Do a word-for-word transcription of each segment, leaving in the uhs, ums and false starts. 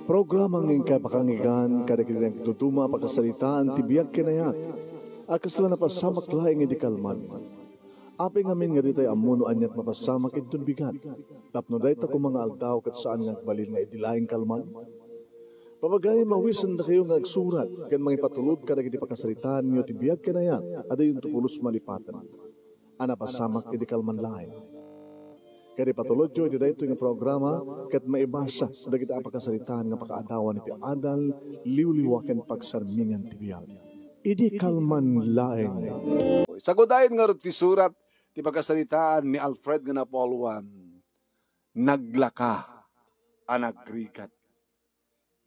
Programa nga inkay pakanggan kadagiti nagduduma a pakasaritaan ti biag ken ayat a kasla napasamak laeng idi kalman. Apay ngamin nga ditay ammo no aniat mapasamak inton bigat, tapno dayta koma nga aldaw ket saan nga agbalin nga idi laeng kalman? Papagayam a awisendakayo nga agsurat ken mangipatulod kadagiti pakasaritaanyo ti biag ken ayat a dayonto pulos malipaten a napasamak idi kalman laeng. Ket ipatulodyo iti daytoy nga programa ket maibasa dagiti a pakasaritaan nga pakaadawan iti adal, liwliwa ken pagsarmingan ti biag. Idi kalman laeng. Sagudayen ngarud ti surat ti pakasaritaan ni Alfred nga Napoleon, Naglaka a nagrigat.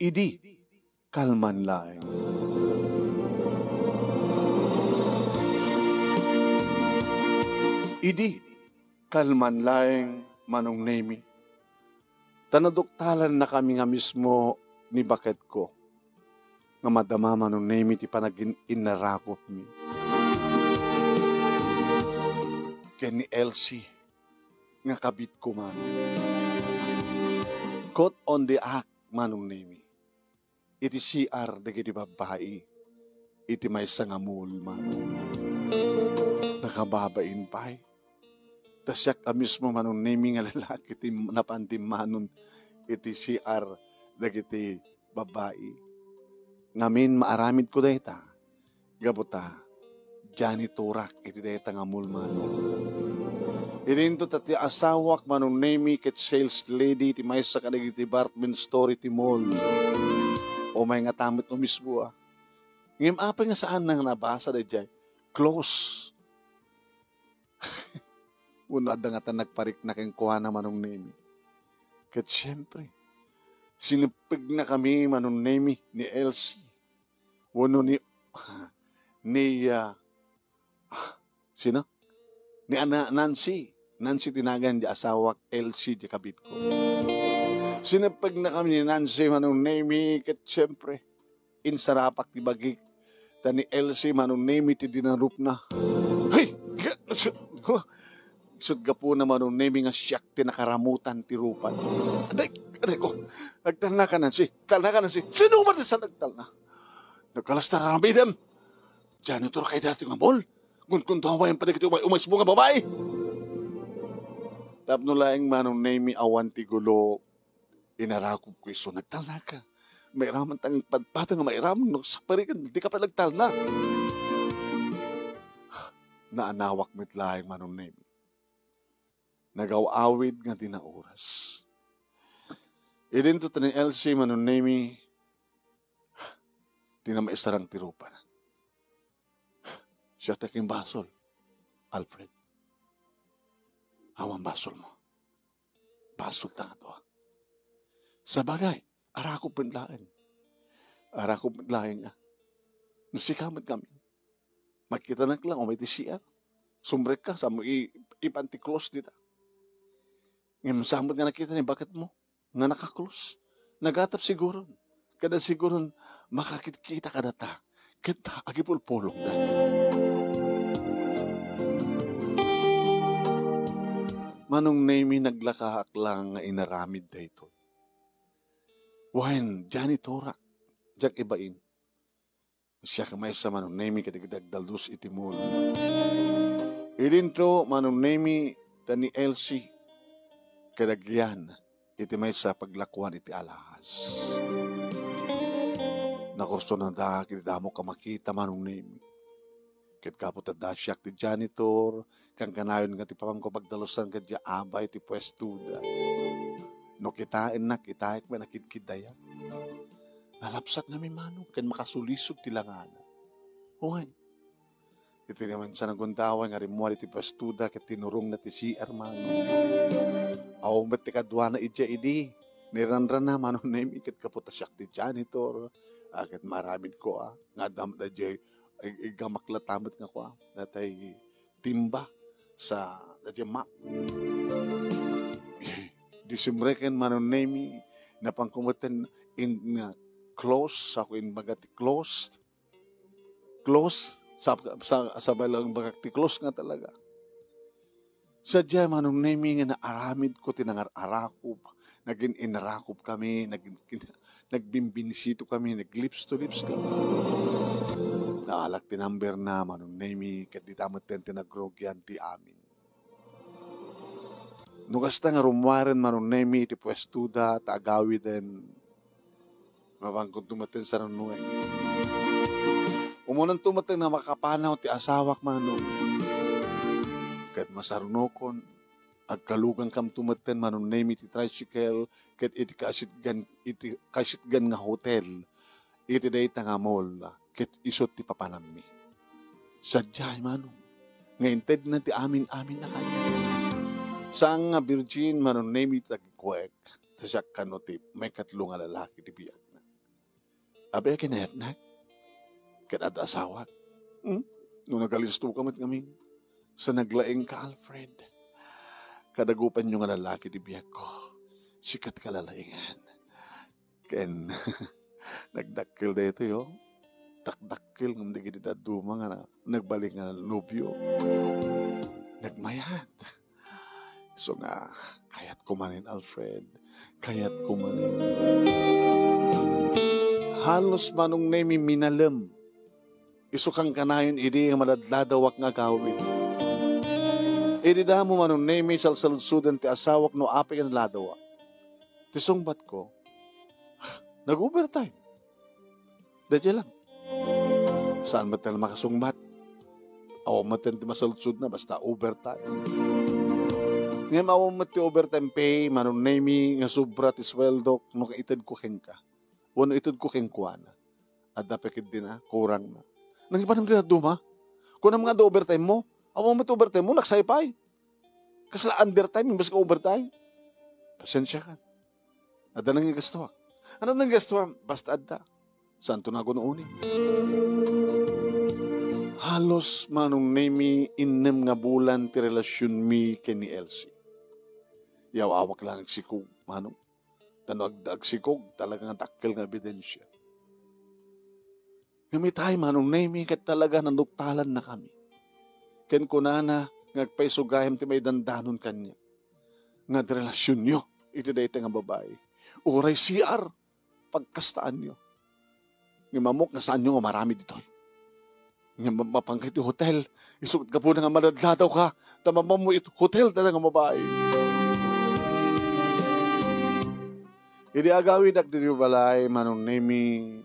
Idi kalman laeng. Idi kalman laeng, Manong Nemi. Ta naduktalannakami nga mismo ni baketko nga madama, Manong Nemi, ti panagin-, innarakupmi ken ni Elsie nga kabitko man. Caught on the act, Manong Nemi. Iti C R dagiti babbai iti maysa nga mall, Manong. Nakababain pay. Ta siak a mismo, Manong Nemi, nga lalaki ti napan timmanon iti C R dagiti babbai. Ngamin, maaramidko dayta. Gapu ta, janitorak iti dayta nga mall, Manong. Idinto ta ti asawak, Manong Nemi, ket sales lady ti maysa kadagiti department store iti mall. Umay ngata met umisbo, a. Ngem apay nga saan nga nabasa daydiay? Close. Wenno adda ngata nagparikna kenkuana, Manong Nemi. Ket siempre, sineppegnakami, Manong Nemi, ni Elsie. Wenno ni, ni, ah, ah, sino? Ni Ana-, Nancy. Nancy ti nagan ti asawak, Elsie ti kabitko. Sineppegnakami ni Nancy, Manong Nemi, ket siempre, insarapak ti bagik. Ta ni Elsie, Manong Nemi, ti dinarupna. Hey! Huh? Isut' gapuna, Manong Nemi, nga siak ti nakaramutan ti rupan. Aday, aday ko. Agtalnaka, Nancy. Agtalnaka, Nancy. Sino man ti saan agtalna? Nagkalastar a ramidem. Janitor kay dati nga mall. Gungundawayan pa dagiti umay-, umaysmo nga babai. Tapno laeng, Manong Nemi, awan ti gulo, inarakupko isu. Nagtalnaka. Mairaman tang padpada nga mairaman no saparigan, di ka pa nagtalna. Naanawak met laeng, Manong Nemi. Nagaw-awid nga dina oras. Idinto ta ni Elsie, Manong Nemi, ti namaisarang ti rupana. Siak ti akimbasol, Alfred. Awan basolmo. Basolta nga dua. Sabagay, arakop met laeng. Arakop met laeng, a. No sika met ngamin. Makitanak lang, umay ti C R. Sumrekka, saan mo i-, ipan ti close dita. Ngem saan met nga nakita ni baketmo nga naka-close. Nagatap siguron. Kada siguron makakitkita kadata. Ket agipulpulongda. Manong Nemi, naglakaak lang nga inaramid daytoy. Wen, janitorak, diak ibain. Siak maysa, Manong Nemi, kadagiti agdaldus iti mall. Idinto, Manong Nemi, ta ni Elsie, kadagiti iti maysa paglakuan iti alahas. Nakursunada ket damo ka makita, Manong Nemi. Ket gapu ta adda siak ti janitor, kankanayon nga ti papanko pagdalusan ket diay abay ti puestoda. No kitaennak, kitaek met a kidkiddayan. Nalapsat ngamin, Manong, ken makasulisog ti langana. Wen, iti naminsan a gundaway nga rimmuar iti puestoda ket tinurongna ti C R, Manong. Awan met ti kaduana idiay idi. Niranrana, Manong Nemi, ket gapu ta siak ti janitor. A, ket maaramidko, a, nga adda met idiay, ig-, iggamak latta met nga kua, natay timba sa, daydiay map. Di simreken, Manong Nemi, napanko metten in, nga close, saan ko imbaga ti close. Close, sa, sa, sa balang bagak ti close nga talaga. Sadiay, Manong Nemi, nga naaramidko ti nangar-arakop, Nagin-inrakop kami, nagin-, nagbimbinsido kami, nag-lips to lips kami. Naalak ti number na, Manong Nemi, ket dita metten ti nagrugian ti amin. No kasta nga rummuaren, Manong Nemi, iti puestoda, ta agawiden, mabangkod metten sarunoek. Umunanto metten nga makapanaw ti asawak, Manong. Ket masarunokon, agkalugankamto metten, Manong Nemi, ti tricycle, ket iti kaasitgan, iti kaasitgan nga hotel, iti dayta nga mall, ket isu ti papanammi. Sadiay, Manong, nga intedna ti amin-amin a kayat. Saan nga virgin, Manong Nemi, ti agikuek, ta siak kano ti maikatlo nga lalaki ti biagna. Abi, kinayatnak? Ket adda asawak? Hmm? No nagalistoka met ngamin, sa naglaingka, Alfred. Kadagupanyo nga lalaki ti biagko, sikat ka lalaingan. Ken, nagdakkel daytoy, oh. Dakdakkel ngem dagiti dadduma nga na-, nagbalik nga nobio. Nagmayat. So nga, kayatko manen, Alfred. Kayatko manen. Halos Manong Nemi minalem. Isu kankanayon idi nga maladladawak nga agawid. Idi damo, Manong Nemi, salsaludsoden ti asawak no apay nga naladawa. Ti sungbatko, nag-overtime. Daydiay lang. Saan met nga makasungbat? Awan met ti masaludsodna, basta overtime. Ngem awan met ti overtime pay, Manong Nemi, nga sobra ti suweldok no itedko kenka. Wenno itedko kenkuana. Adda pay ketdin a kurangna. Nangibanem ti dadduma? Kunam nga adda overtime mo? Awan met overtime mo, naksay pay. Kasla undertime, imbes nga overtime. Pasensiakan. Adda nangigastuak. Ano nangigastuak? Basta adda. Saanto nga agun-uni? Halos, Manong Nemi, innem nga bulan ti relasionmi ken ni Elsie. Yaw-awak lang agsikog, Manong. Ta no ag-, agsikog, talaga nga dakkel nga ebidensia. Ngem itay, Manong Nemi, ket talaga nanuktalannakami. Ken kunana nga agpaiso gayam ti maidandanon kaniak. Nga adda relasionyo iti dayta nga babai. Uray C R, pagkastaanyo. Ngem ammok nga saanyo nga umaramid ditoy. Ngem ma-, mapanka iti hotel, isu ket gapuna nga maladladaw ka, ta mamammo iti hotel dayta nga babai. Idi agawidak ditoy balay, Manong Nemi,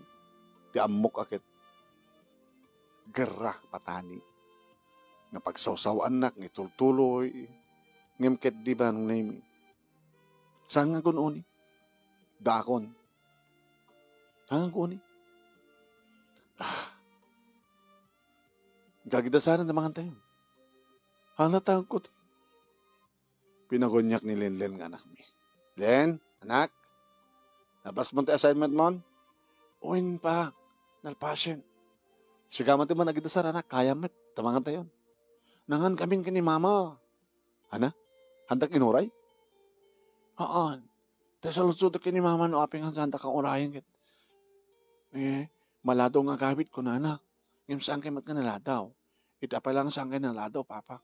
ti ammok a ket gerra patani. Nga pagsawsaw-annak nga itultuloy, ngem ketdi, Manong Nemi. Saan nga agun-uni? Dakon. Saan nga agun-uni? Ah. Gagidasaran ta mangantayon. Hala, tangkot. Pinaguniak ni Lenlen nga anakmi. "Len, anak, nalpas mo ti assignment mon?" "Wen, Pa, nalpasen." "Sika met ti man agidasar, anak, kayam met, ta mangantayon." "Nangan kamin ken ni Mama." "Ana? Handak inuray?" "Haan. Ta saludsodek ken ni Mama no apay nga saan ka urayen ket, eh, maladaw nga agawid, kunana. Ngem saan kay met nga naladaw. Iti apay lang saan kay naladaw, Papa."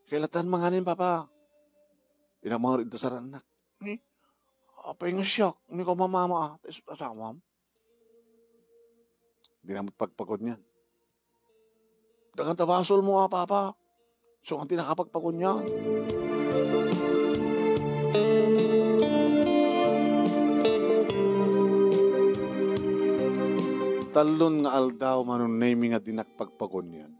"Kailangan manganin, Papa." Inamang iti sarannak. "Ni, apay nga siak, ni ka mamama, ah, ta isu ti asawam?" Di na pagpagunian. "Dagan ta basol mo, ah, Papa. So, nga ti nakapagpagunian." Tallon nga aldaw, Manong Nemi, nga dinak pagpagunian.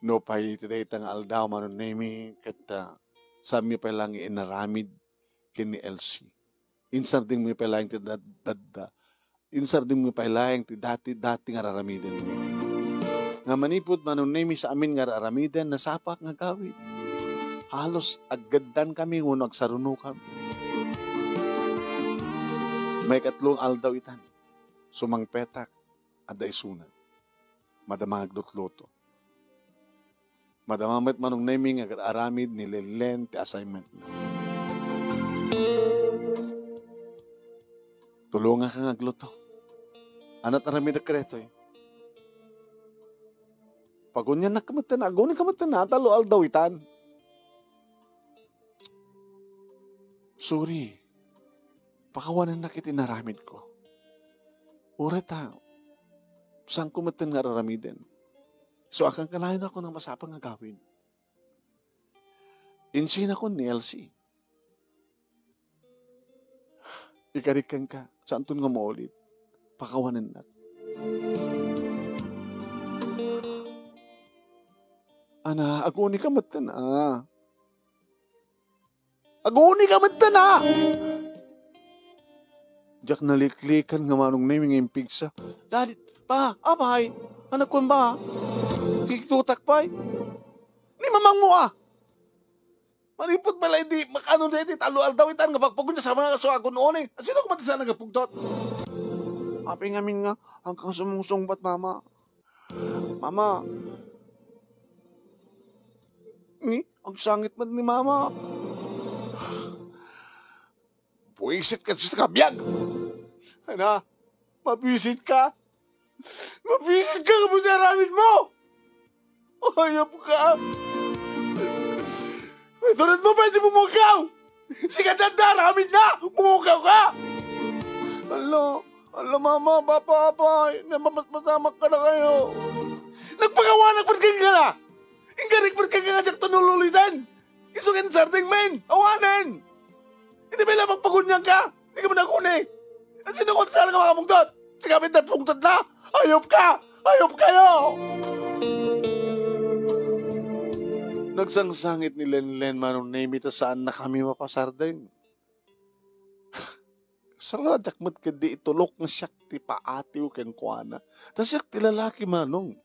Nupay iti dayta nga aldaw, Manong Nemi, ket, ah, saanmi pay lang inaramid ken ni Elsie. Insardengmi pay laeng ti dad-, dadda. Insardengmi pay laeng ti dati, dati nga raramidenmi. Nga manipud Manong Nemi sa amin nga raramiden, nasapak nga agawid. Halos aggeddankami wenno agsarunokami. Maikatlo nga aldaw itan, sumangpetak, adda isunan. Madama nga aglutluto. Madama met Manong Nemi nga aramid ni Lenlen ti assignment. Tulonganka nga agluto. Anat aramidek daytoy. Paguniannak met, agunika met, talo aldaw itan. Sorry. Pakawanennak iti inaramidko. Uray ta, saanko metten nga ar-aramiden. So, akankanayonakon a masapul nga agawid. Insinakon ni Elsie. Ikarik kenka, saanton nga maulit. Pakawanennak. Ana, agunika metten, a. Agunika metten, a! Diak naliklikan nga Manong Nemi nga impigsa. Dadi, pa, apay, anak ko ba? Kikitutak pay. Ni mamang mo, a! Manipud pala iti, makano na iti talo aldaw itan nga pagpugon sa mga kasuagon oni. Sino ko man ti saan nagapugtot? Apay ngamin nga, ang kasumungsungbat, mama. Mama. Ni, ang sangit man ni mama. Buwisit ka sa kabiag. Ana, mabisit ka. Mabisit ka, kabuti aramid mo. Ayop ka. Iturit mo pa, hindi mo mukaw. Sikat na aramid na. Mukaw ka. Ala, ala, mama, papa, apay. Napapaspasamak ka na kayo. Nagpakawanak pa ka na. Ingarik pa ka nga diak tunululiten. Isu ken sardeng men. Awanen. Iti may lamang pagunyan ka. Di ka man aguni. Sino ko saan nga makapungtot? Si kapit na pungtot na. Ayop ka. Ayop kayo. Nagsangsangit ni Lenlen, Manong Nemi, ta saan na kami mapasardeng. Saradiak met ketdi itulok nga siak ti paatiw kenkuana. Ta siak ti lalaki, Manong.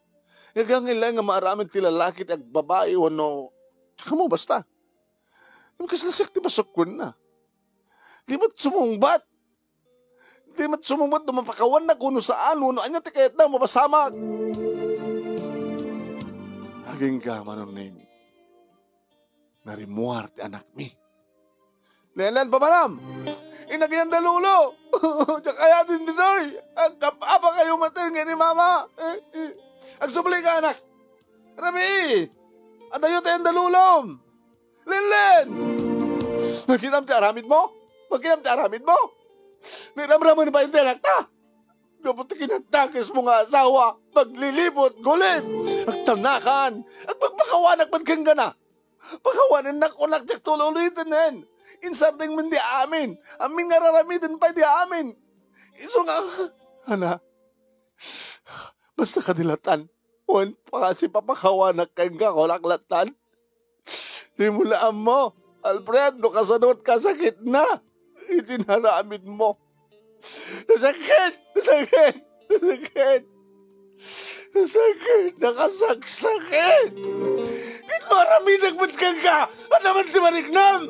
Nga gangin laeng nga maaramid ti lalaki ti agbabai wenno, tsaka mo, basta. Ngem kasla siak ti pasukwenna. Di met sumungbat. Di met sumungbat no mapakawannak wenno saan, wenno ania ti kayatna, mapasamak. Agingga, Manong Nemi. Narimmuar ti anakmi. Lenlen, pamanam! Inagian da Lolo! Diak ayaten ditoy! Agkap-apa kayo maten nga ni Mama! Agsubli ka, anak! Rami! Adayo tayo da Lolom! Lenlen! Nakitam ti aramid mo? Nakitam ti aramid mo? Niramraman pa yung anak ta! Gapu ti kinadakes mo nga asawa, maglilibot, gulit, agtanakan, agpagpakawanak met kenka na. Pakawanennak, kunak, diak tululiten. Insardeng men di amin. Amin nga raramiden pay di amin. Isu nga, ana, basta kadilatan. Wen, pakasi papakawanak kenka, kunak latan. Di mo la ammo, Alfred, no kasano ti kasakitna iti naramid mo. Nasakit! Nasakit! Nasakit! Nasakit! Nakasaksakit! Ket maramidek met kenka! Ania man ti mariknam?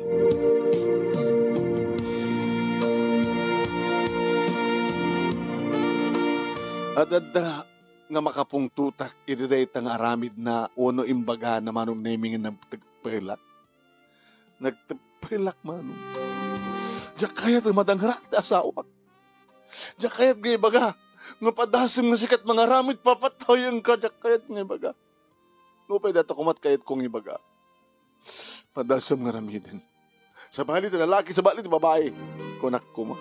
Adda nga makapungtotak iti dayta nga aramidna wenno imbagana, Manong Nemi, nga nagtagpelak. Nagtagpelak, Manong. Diak kayat nga madangrak ti asawak. Diak kayat nga ibaga nga padasem nga sika ti mangaramid, papatayenka. Diak kayat nga ibaga. Nupay dayta koma ti kayatko nga ibaga. Padasem nga aramiden. Sabali ti lalaki, sabali ti babai. Kunak koma.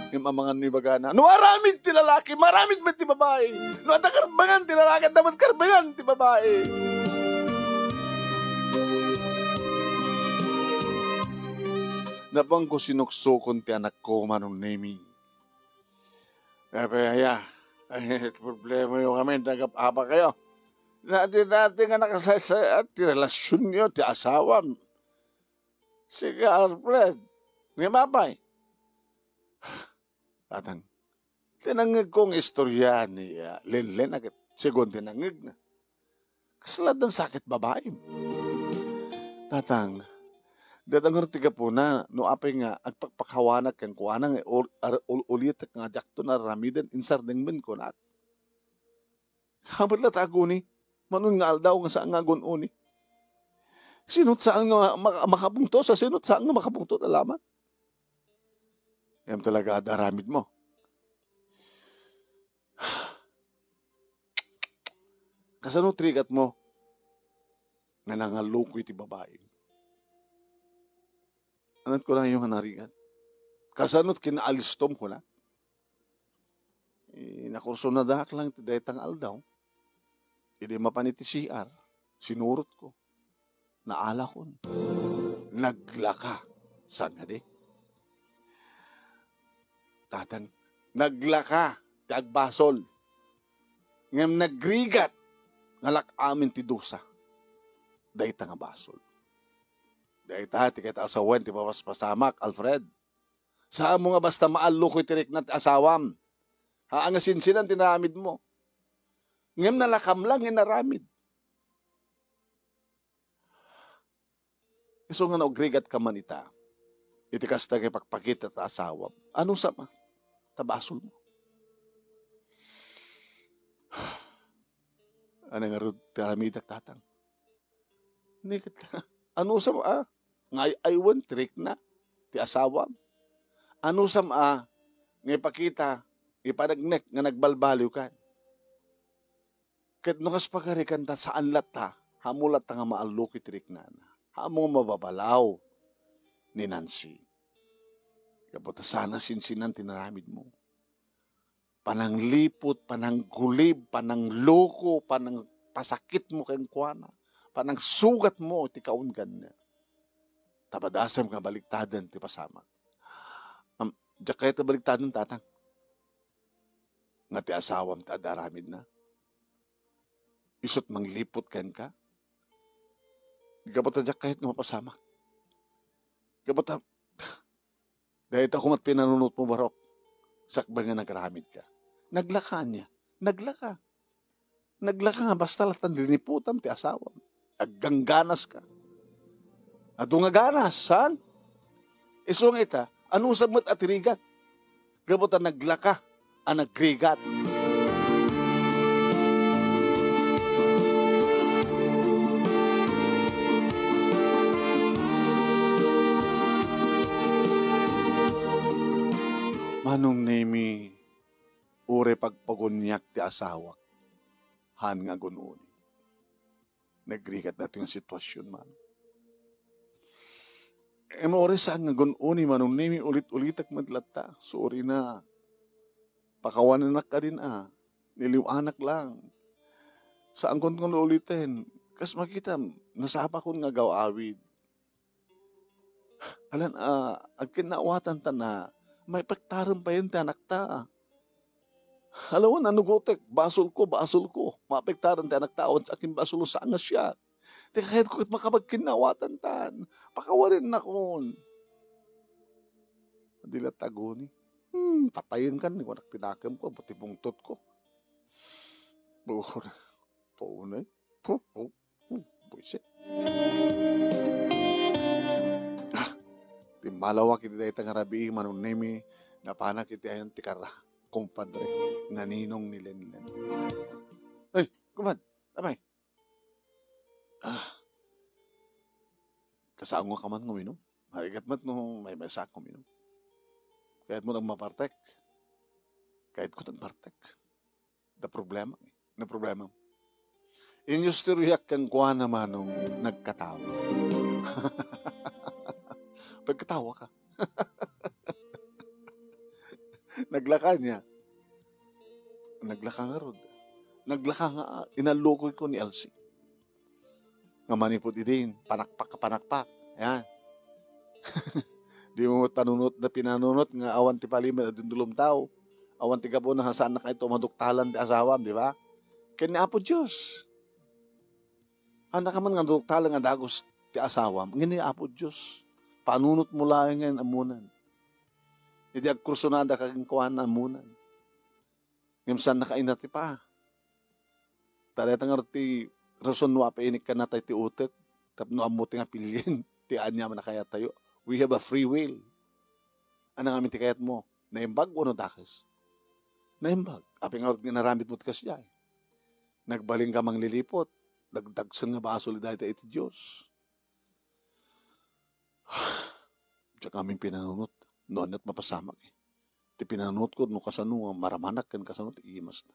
Ngem amangan no ibagana, no aramid ti lalaki, maramid met ti babai. No adda karbengan ti lalaki, adda met karbengan ti babai. Napanko sinuksukon ti anakko, Manong Nemi. Apay aya, ay, problema yo kami, nagap-apa kayo. Dati-dati nga nakasaysayat ti relasyon yo, ti asawam. Sige, Alfred. Ngem apay? Tatang, tinangngegko nga istorya ni, ah, Lenlen, a ket segun ti nangngegna. Kasla addan sakit babaim. Tatang, dayta ngarud ti gapuna no apay nga agpakpakawanak kenkuana nga ul-, ar-, ul-, ulitek nga diakto naramiden, insardeng men kunak. Kabat la ta aguni, manon nga aldaw nga saan nga agun-uni. Sino't saan nga ma-, makapungtot, sa sino't saan nga makapungtot a laman? Ngem talaga adda aramid mo. Kasano ti rigat mo nga nangalluko iti babai? Anat ko lang yung narigat. Kasano ti kinaalistom ko na? Eh, nakursunadaak lang ti dayta nga aldaw. Idi mapan iti C R, sinurot ko. Naalakon. Naglaka. Saan nga di? Tatang, naglaka ti agbasol. Ngem nagrigat nga lak-amin ti dusa. Dayta nga basol. Dayta ti ket asawen ti papaspasamak, Alfred. Saan mo nga basta maallukoy ti rikna ti asawam. Haan nga sinsinan ti naramid mo. Ngem nalakam lang nga naramid. Isu nga naugrigat ka man ita, iti kasta nga ipakpakita ta asawam. Ano sama? Ta basol mo. Ano nga rod ti aramidak, tatang? Ni ket, ano sama, ah? Nga ay-aywan ti rikna ti asawam? Ano sama, ah, nga ipakita, ipaneknek nga nagbalbaliw kan? Ket no kas pagarikan ta, saan latta, amo latta nga maallukoy ti riknana. Amo nga mababalaw ni Nancy. Gapu ta saan a sinsinan ti naramid mo. Panangliput, pananggulib, panangloko, panangpasakit mo kenkuana, panangsugat mo ti kaungganna. Ta padasem nga baliktaden ti pasamak. Am, diak kayat a baliktaden, tatang. Nga ti asawam ti adda aramidna. Isut' mangliput kenka. Gapu ta diak kayat nga mapasamak. Gapu ta, dayta koma ti pinanunot mo, Barok. Sakbay nga nagaramid ka. Naglaka ania. Naglaka. Naglaka nga basta latta liniputam ti asawam. Aggangganas ka. Adu nga ganas, saan? Isu nga ita, anusam met a ti rigat? Gapu ta naglaka a nagrigat. Manong Nemi, uray pagpaguniak ti asawak, haan nga agun-uni. Nagrigat daytoy nga sitwasyon, man. Em, uray saan nga gun-uni, Manong Nemi, ulit-ulitek met latta. Sorry na. Pakawanenak kadin a. Niliw-anak lang. Saankon nga uliten. Kas makitam, nasapakon nga agaw-awid. Alan, ah, agkinnaawatan ta na, maipektarem payen ti anakta. Alawan a nugotek, basolko, basolko. Maapektaran ti anakta, awan ti akinbasol, saan nga siak. Ti kayatko ket makapagkinnaawatan tan. Pakawanennakon. Di la taguni. Hmm, patayen kan, ni kunak ti nakemko, pati pungtotko. Bur-, paunay. Pu-, pu-, Hmm, buisit. Ah, timmalawak iti dayta nga rabii, Manong Nemi, napanak iti ayan ti kara, kumpadre, naninong ni Lenlen. Ay, kumad, amay. Ah, kasaango ka man nga uminom? Marigat met no maymaysaak nga uminom. Kayat mo nang mapartek? Kayat ko nang partek. Da problema, eh. Na problema. Inyustoryak kenkuana, Manong, nagkatawa. Pagkatawa ka. Naglaka niya. Naglaka ngarud. Naglaka nga, ah, inallukoy ko ni Elsie. Nga manipud idin, panakpak ka panakpak. Yan. Di mo met panunot na pinanunot nga awan ti palimed a dindulom tao. Awan ti gapu na saan na kayto maduktalan ti asawam, di ba? Ken ni Apo Dios. Annak man nga duktalan nga dagus ti asawam, ngem ni Apo Dios. Panunot mo laeng nga ammunan. Idi agkursunada ka kenkuana ammunan. Ngem saan nakainati pa. Ta dayta ngarud ti rason no apainikkan natay ti utek, tapno ammo ti nga pilien ti aniaman a kayat tayo. We have a free will. Ano ngamin ti kayat mo? Naimbag wenno dakes? Naimbag. Apay ngarud nga inaramid mo ti kasdiay? Nagbalin ka manglilipot. Dagdagsen nga basol dayta iti Dios. Diak amin pinanunot. No, aniat mapasamak, eh. Ti pinanunot ko, no kasano nga maramanak ken kasano ti imas na.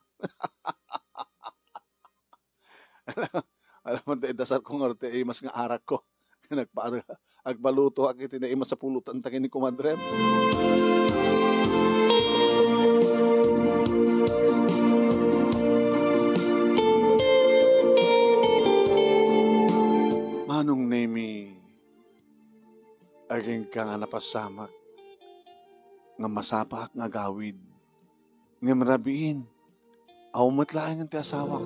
Alam mo, ti dasar ko nga ti imas nga arak ko. Nagpa-, agpalutoak iti naimasapulotanta ken ni kumadrem. Manong Nemi, agingga nga napasamak nga masapaak nga agawid. Ngem rabiin, awan met laengen ti asawak.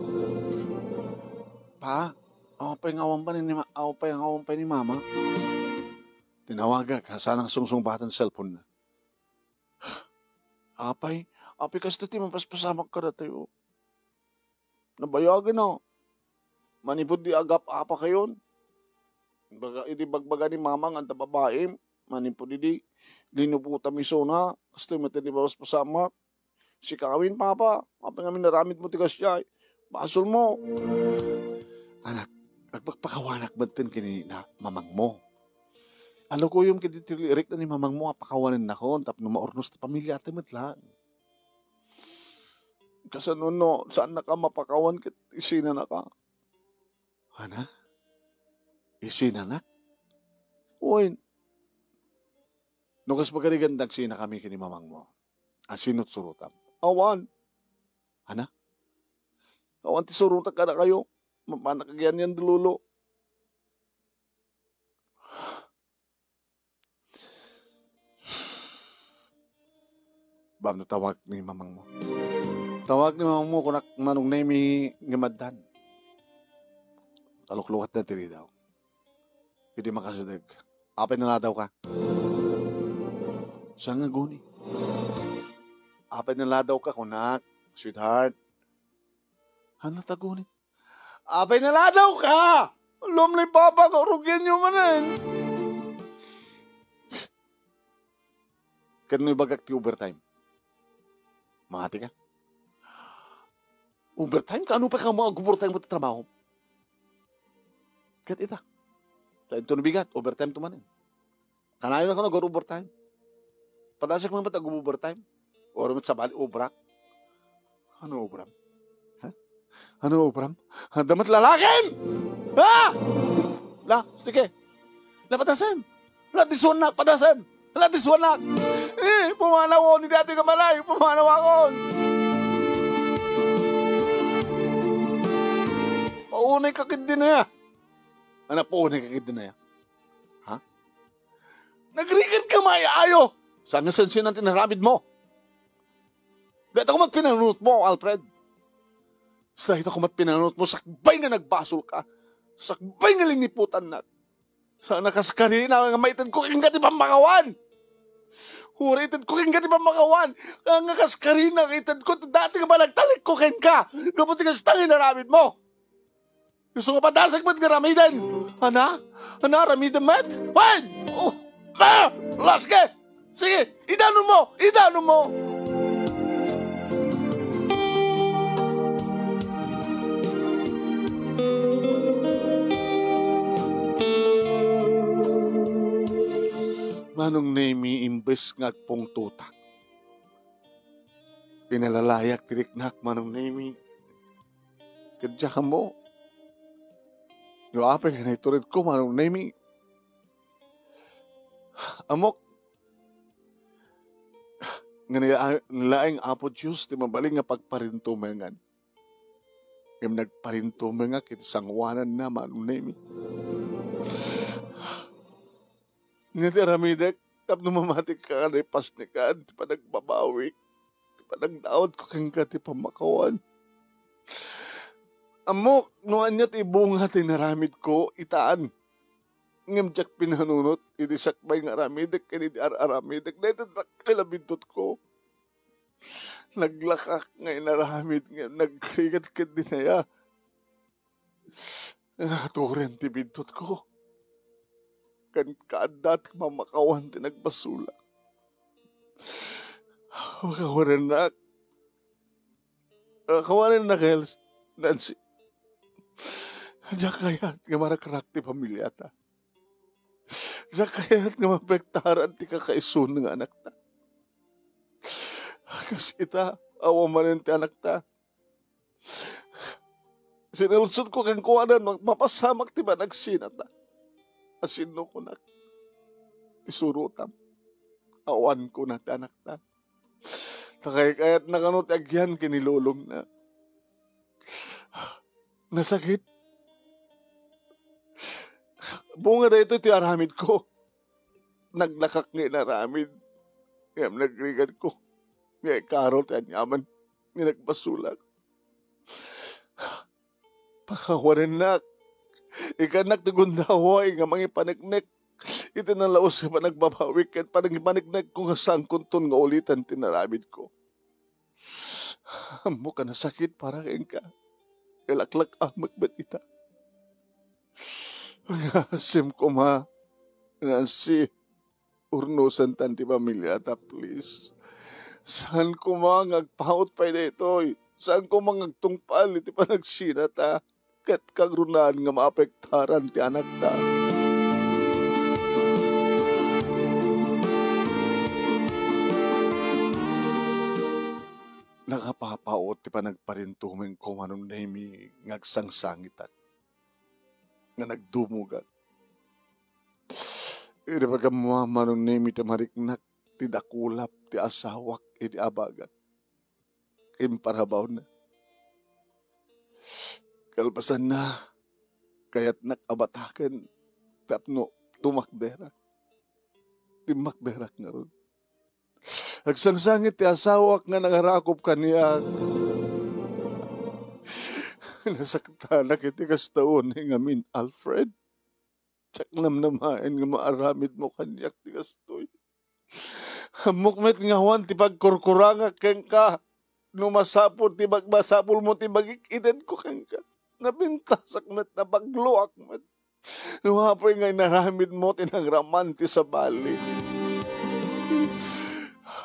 Pa, awan pay nga awan pay ni ma-, awan pay nga awan pay ni mama. Tinawagak, saan a sungsungbaten ti cellphone-na. Apay, apay kastoy ti mapaspasamak kadatayo. Nabayagna. Manipud di agap-apakayon. Baga, idi bagbaga ni mama nga adda babaim, manipud idi linubotam isuna, kastoy met ti mapaspasamak. Sika ngamin, Papa, apay ngamin naramidmo ti kasdiay? Basolmo. Anak, agpakpakawanak metten ken ni na-, mamangmo. Alukoyom ket iti rikna ni mamangmo a pakawanennakon tapno maurnos ti pamiliata met laeng. Kasano no, saannaka mapakawan ket isinanaka? Ana? Isinanak? Wen, no kas pagarigan nagsinakami ken ni mamangmo, a sinutsurotam? Awan. Ana? Awan ti surotak kadakayo. Mapanak agian-ian da lolo. Bam, tawag ni mamangmo. Tawag ni mamangmo, kunak, Manong Nemi nga maddan. Taluklukatna ti ridaw. Idi makasideg, apay naladaw ka? Saan nga guni? Apay naladaw ka, kunak, sweetheart? Ano ta guni? Apay naladaw ka? Lumli, Papa, karugian niyo manen. Ket no ibagak ti overtime, mangati ka? Overtime? Kaano pay kamo ag-overtime ti trabaho? Ket ita, sa inton bigat, overtime to manen. Kanayon ako nag-overtime. Padasek man met ag-overtime. Or met sabali, obrak. Ano obram? Ha? Ano obram? Adda met lalakem! Ha? La, sige. La, padasem. La, this one na, padasem. La, this one na. Eh, pumanawon, hindi ati kamalay. Pumanawakon. Paunay ka kid din na ya. Ano, paunay ka kid din na ya? Ha? Nagrigat ka, maayo. Saan nga sensian ti naramid mo? Dayta ko met pinanunot mo, Alfred. Dayta ko met pinanunot mo, sakbay nga nagbasol ka. Sakbay nga liniputannak. Saan nga kaskarina nga maited ko kenka ti pammakawan? Uray ited ko kenka ti pammakawan. Nga kaskarina nga ited ko, dati nga panagtalek ko kenka. Gapu ti kasta nga inaramid mo. Isu nga padasek met nga ramiden. Ana? Ana, ramiden met? Wen! Oh! Ah! Laske! Sige, idanonmo! Idanonmo! Manong Nemi, imbes nga agpungtotak, pinalalayak ti riknak, Manong Nemi. Ket diak ammo no apay nga naituredko, Manong Nemi. Ammok nga nila-, nilaeng Apo Dios ti mabalin nga pagparintumengan. Ngem nagparintumengak iti sangoananna, Manong Nemi. Ania ti aramidek tapno mamatika nga naipasnekan ti panagbabawik, ti panagdawatko kenka ti pammakawan? Ammok no ania ti bunga ti naramidko itan. Ngem diak pinanunot iti sakbay nga aramidek ken iti ar-aramidek. Dayta dakkel a bintotko. Naglakak nga inaramid ngem nagrigat ket dinaya. Naturen ti bintotko. Ken kaadda ti mamakawan ti nagbasolak. Pakawarennak. Pakawarennak, Els, Nancy. Diak kayat nga marakrak ti pamiliata. Diak kayat nga maapektaran ti kakaisuna nga anakta. Kas ita, awan manen ti anakta. Sinaludsodko kenkuana no mapasamak ti panagsinata. Sinno kunak ti surotam? Awan kuna ti anakta. Ta kaykayatna kano ti agyan ken ni lolongna. Nasakit. Bunga daytoy ti aramidko. Naglakak nga inaramid. Ngem nagriganko. Nga ikaro ti aniaman nga nagbasolak. Pakawanennak. Ikannak ti gundaway nga mangipaneknek iti nalaus nga panagbabawik ken panangipaneknekko nga saankonton nga uliten ti naramidko. Ammok a nasakit para kenka. Ilaklak-amek met ita. Agasem koma, Nancy. Urnosantan ti pamiliata, please. Saan koma nga agpaut pay daytoy. Saan koma nga agtungpal iti panagsinata. Ket kagrunaan nga maapektaran ti anakta. Nakapapaut ti panagparintumengko, Manong Nemi, nga agsangsangitak, nga nagdumogak. Idi pagkammuan, Manong Nemi, ti mariknak ti dakulap ti asawak idi abagak. Imparabawna. Kalpasanna, kayatnak a bataken tapno tumakderak. Timmakderak ngarud. Agsangsangit ti asawak nga nangarakop kaniak. Nasaktanak iti kasta unay ngamin, Alfred. Diak namnamaen nga maaramidmo kaniak ti kastoy. Ammok met nga awan ti pagkurkurangak kenka. No masapul ti bag-, masapulmo ti bagik-idedko kenka. Napintasak met, nabagloak met. No apay nga inaramidmo ti nangraman ti sabali.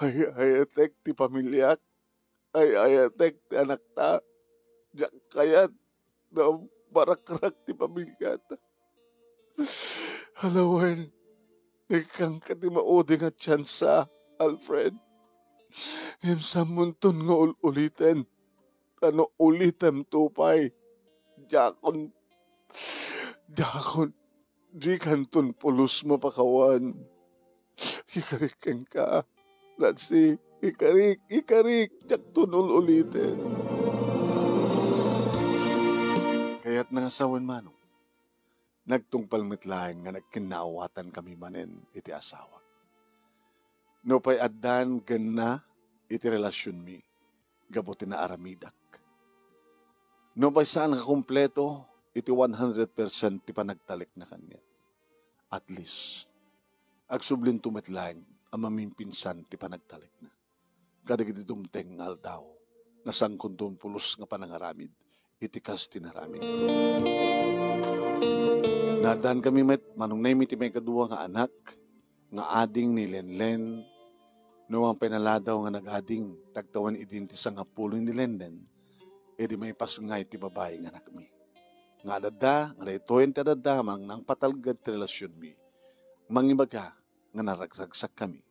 Ay-ayatek ti pamiliak. Ay-ayatek ti anakta. Diak kayat nga marakrak ti pamiliata. Alawen, ikkanka ti maudi nga tiansa, Alfred. Ngem saanmonton nga ul-uliten. Ta no ulitemto pay, diakon, diakon, dikanton pulos mapakawan. Ikarik kenka, Nancy, ikarik, ikarik, diakton ul-uliten. Kayatna nga sawen, Manong, nagtungpal met laeng nga nagkinnaawatan kami manen iti asawak. Nupay addan genna iti relasionmi gapu ti naaramidak. Nupay saan nga kumpleto iti one hundred percent ti panagtalekna kaniak, at least, agsublinto met laeng a mamimpinsan ti panagtalekna kadagiti dumteng nga aldaw nga saankonton pulos nga panangaramid iti kas ti naramidko. Naaddan kami met, Manong Nemi, ti maikadua nga anak nga ading ni Lenlen. No mangpaynaladaw nga nag-ading, tagtawen idin ti sangapulo ni Lenlen, idi maipasngay ti babai nga anakmi. Nga adda, nga daytoyen ti adda, mangpatalged ti relasionmi. Mangibaga, nga naragragsakkami.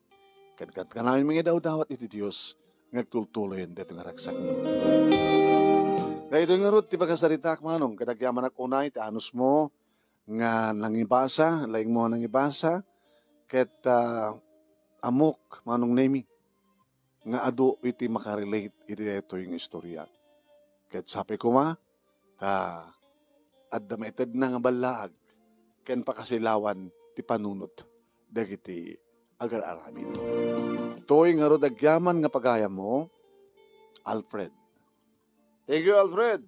Ket kankanayon nga idawdawat iti Dios nga agtultuloyen daytoy nga ragsakmi. Daytoy ngarud ti pakasaritaak, Manong, ket agyamanak unay ti anusmo nga nangibasa, laingmo nga nangibasa, ket, ah, ammok, Manong Nemi, nga adu iti makarelate iti daytoy nga istorya. Ket sapay koma, ta adda maitedna nga ballaag ken pakasilawan ti panunot dagiti agar-aramid. Toy ngarud agyaman nga pagayammo, Alfred. Thank you, Alfred.